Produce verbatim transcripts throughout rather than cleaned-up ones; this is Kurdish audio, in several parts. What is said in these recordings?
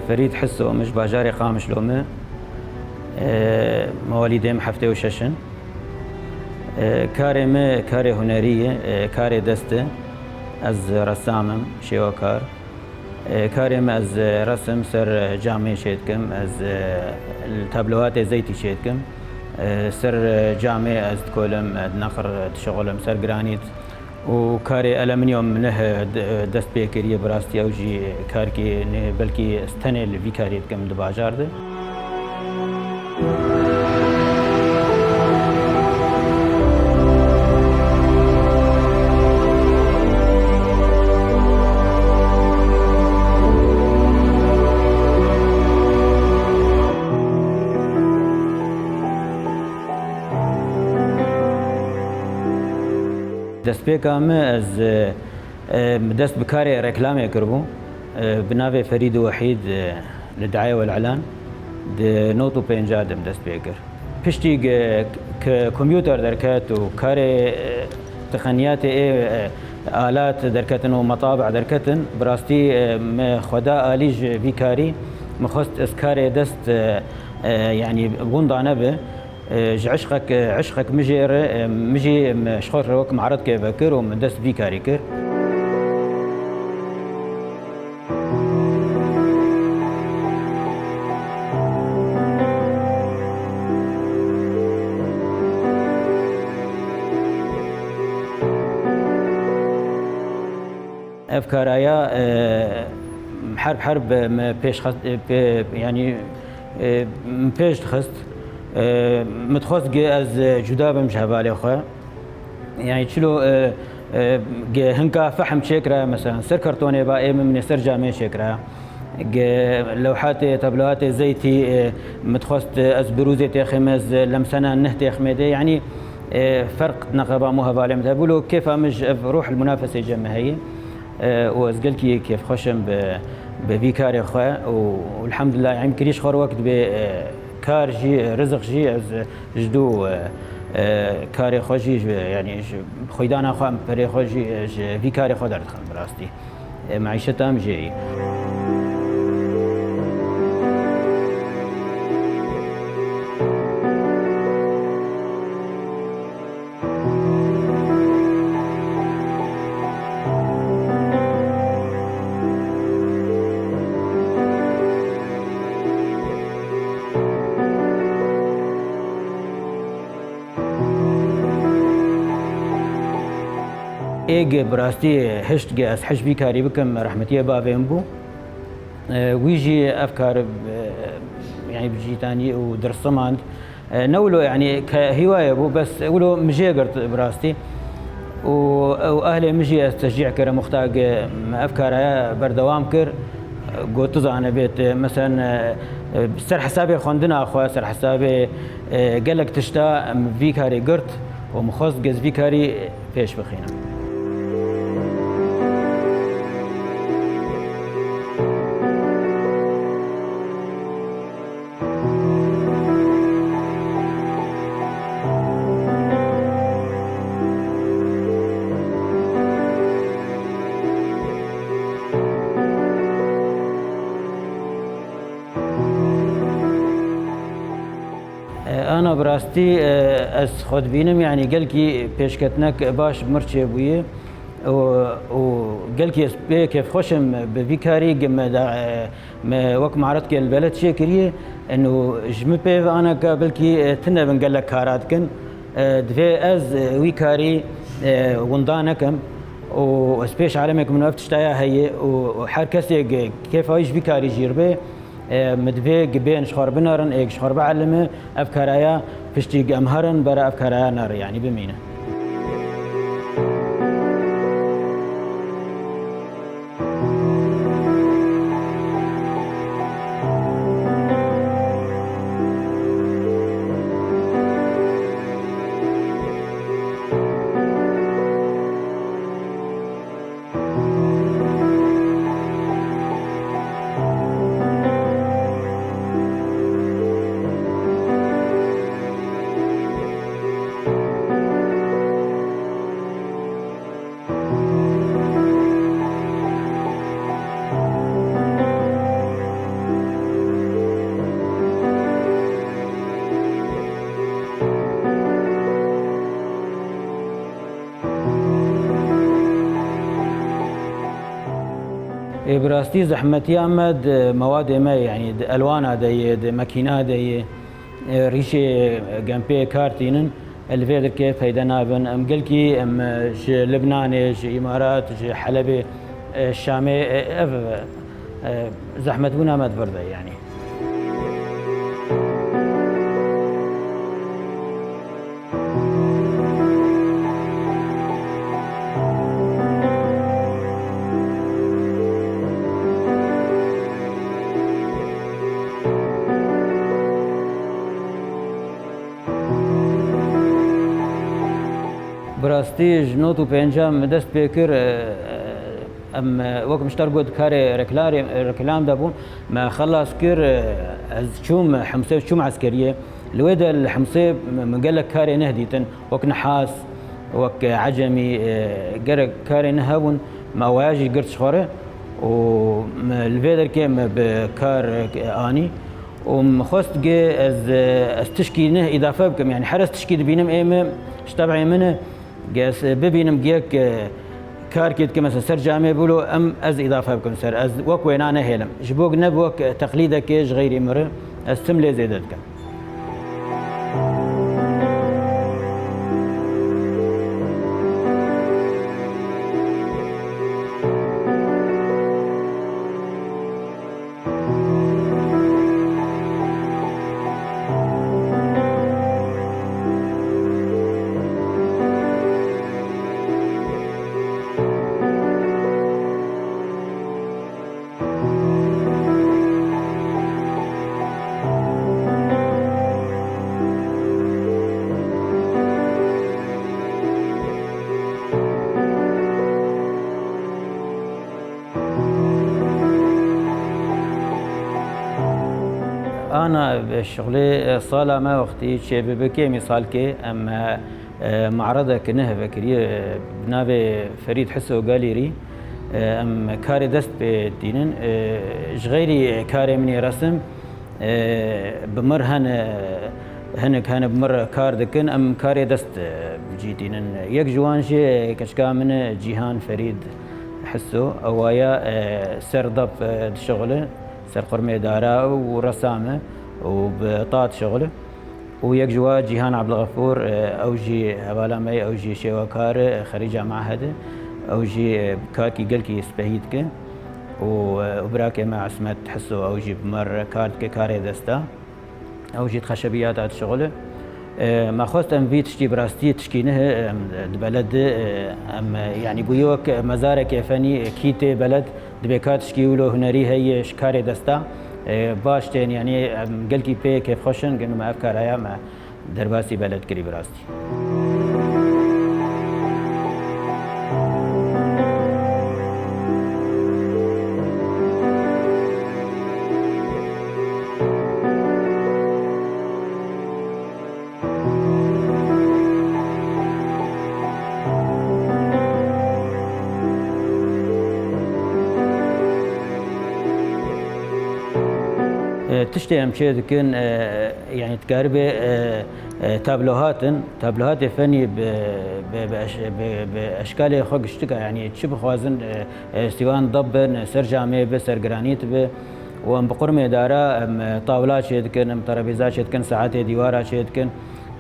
Ferîd Hiso, min ji bajarê Qamişlo me. E, mewalîdê min heftê û şeş in. E, karê me karê hunerî ye, e, karê dest e. Ez ressam im, şêwekar. E, karê me ez, e, resim ser, e, camê çêdikim, ez, e, li tabloatê zeytî çêdikim. E, ser, e, camê ez dikolim, e, neqir dişixulim, ser granît. Û karê alumînyum neh, e, d-, e, dest pê kiriye, bi rastî ew jî karkê neh, belkî ez tenê li vî karê dikim di bajar de. Destpêka me ez, e, e, dest bi karê reklamê kiribû. E, bi navê Ferîd û Wehîd, e, li Dayê wel Elan di nod û pênca de min dest pê kir. Piştî ge-, ke kompûter derket û karê, e, teqeniyatê ê, e, alat derketin û metabi'a derketin, bi rastî, e, me xwe da alî ji vî karî, min xwest ez karê dest, e, e, yanî winda nebe. E, ji eşqek, e, eşqek min jê re, e, min jî, e, ji xwe re wek maretkê vekir û min dest vî karî kir. Ev karaya, e, herb herb me pêş xist, e, pê, yanî, e, me pêş dixist. E, min dixwest ge ez, e, cuda bim ji hevalê xwe. Yanî çilo, e, e, ge hinka fehm çêkira, mesela ser kartonê ba ê min, min ê ser camê çêkira. Ge lewhatê, tabloatê zeytî, e, min dixwest, e, ez birûzê têxim, ez lemsena neh têximê de. Yanî, e, ferq neqeba mû hevalê min de. Bûlo kêfa min ji ev ruh el munafesê cem me heye. E, û ez gelkî kêfxweş im bi, bi vî karê xwe û, û elhamdulillah, em kirî ji xwe re wek dibê, e, kar jî, e, rizik jî, ez, e, ji dû, e, e, karê xwe jî, ji, yanî ji xweydana xwe, em perê xwe jî, e, ji vî karê xwe derdixin bi rastî. E, meîşeta em jê yî. Ê ge bi rastî hişt ge ez hej vî karî bikim, rehmetiyê bavê min bû. E, wî jî ev kar, e, yanî bi cîtanî û dirsimand. E, ne wilo, yanî ke hîwaye bû, bes wilo min jê girt bi rastî. Û, û ehlê min jî ez teşcî kirim, wexta ge me ev karaya berdewam kir. Got, tu zane bêt, e, mesen, e, e, ser hesabê xwendina xwe, ser hesabê, e, gelek tişta min vî karî girt û min xwest ge ez vî karî pêş bixînim. E, ana bi rastî, e, ez xwe dibînim, yanî gelkî pêşketinek baş bi mir çêbûye û, û gelkî ez pê kêfxweş im bi vî karî ge me da, e, me wek maretkê li beled çêkiriye. Eno ji min pê ve aneka belkî, e, tune bin gelek kara dikin. E, divê ez, e, wî karî, e, winda nekim û ez pêş alemê ku min ev tiştaya heye û, û her kesê ge kêfa wî ji vî karî jîr be, e, min divê gi bên ji xwe re binerin, ê ji xwe re bielime, ev karaya piştî gi em herin bera ev karaya nere, yanî bimîne. Ê, bi rastî zehmetiya me di mewadê me, yanî di elwana de yê, di mekîna de yê, e, rîşê gempê kar tînin, li vê derkê peyde nabin. Em gelkî, em, e, ji Libnanê, ji Îmarat, ji Helebê, e, Şamê, e, ev, e, zehmetbûna me di vir de, yanî. Bi rastî ji not û pêncan min dest pê kir, e, e, em, e, wek min ji te re got, karê reklarê-, reklam de bûn. Me xelas kir, e, ez çûm Himsê, çûm eskeriyê. Li wê de li Himsê min gelek karê neh dîtin, wek nihas, wek ecemî, e, gelek karê neh hebûn. Me awaya jî girt ji xwe re û me li vê derkê me bi kar, e, anî. Û min xwest ge ez, ez tişkî neh îdafe bikim. Yanî her ez tişkî dibînim ê min ji teb'ê min e. Ge ez bibînim ge yek, e, karkê dike, mesela ser camê bûlo, em ez îdafe bikim ser. Ez wek wêna nehêlim. Ji bo ne bi wek teqlîdekê ji xeyrî min re ez tim lê zêde dikim. Ana şixulê sala me wextî çêbibe kê mîsalkê em, e, maredek neh vekiriye, e, bi navê Ferîd Hiso Galîrî, e, em karê dest pê tînin. E, ji xeyrî karê min ê resim, e, bi mir hene, hinek hene bi mir kar dikin, em karê dest, e, bi cî tînin. Yek ji wan jî keçika min e, Cîhan Ferîd Hiso, ewaya, e, ser dap, e, dişixule, ser qurmê dara û resam e û bi ta dişixule. Û yek ji wa Cîhan Ebdilxefûr, e, ew jî hevala me ye, ew jî şêwekar e, xerîca mehed e. Ew jî, e, karkî gelkî spehî dike. Û, e, û birakê me Esmet Hiso, ew jî bi me re kar dike, karê desta. Ew jî di xeşebiyata dişixule. E, me xwest em vî tiştî bi rastî tişkî nihe, em, di beled de, e, em, e, yanî bûye wek mezarekê fenî, e, kî tê beled, dibê ka tişkî wilo hunerî heye ji karê desta, e, baş tên, yanî em gelkî pê kêfxweş in, gelo me ev kar haya me derbasî beled kirî bi rastî. E, tiştê em çê dikin, e, yanî dikaribe, e, e, tablohat in, tablohatê fenî bi, bi, bi eş-, bi, bi eşkalê xwe giştik e, yanî çi bixwazin, e, e, sîwan dab bin, ser camê bi, ser granît bi, û em bi qurmê dara, em, e, tawla çê dikin, em terabêza çê dikin, saetê dîwara çê dikin.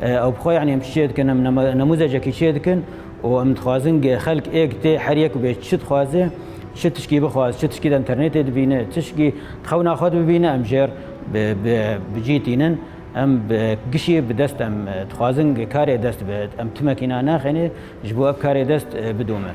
E, ew bi xwe, yanî em çi çê dikin, em nema-, nemûzecekî çê dikin û em dixwazin ge xelk êk tê, her yek bê çi dixwaze, çi tişkî bixwaz, çi tişkî di înternetê dibîne, tişkî di xewna xwe dibîne, em jêr bi, bi, bi cî tînin. Em bi gişî bi dest em, e, dixwazin ge karê dest bi, em timekî na naxêne, ji bo ev karê dest, e, bidome.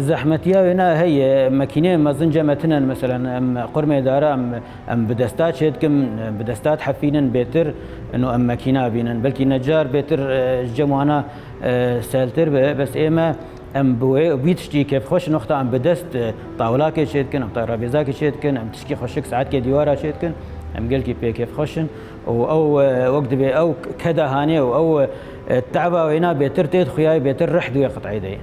Zehmetiya wêna heye, mekîneyên mezin cem me tinen, meselen, em qurmê dara, em, em bi desta çêdikin, bi desta dihefînin bêtir, ino em mekîna bînin. Belkî necar bêtir, e, ji cem wana, e, seltir be, bes ê me, em bi wê, wî tiştî kêfxweş in, wexta em bi dest, e, tawlakê çêdikin, em tarabêzakê çêdikin, em tişkî xweşik saetkê dîwara çêdikin, em gelkî pê kêfxweş in. Û ew, e, wek dibê ew keda hanê û ew, e, teva wêna bêtir tê dixuyayê, bêtir rih di wê qit'ê de ye.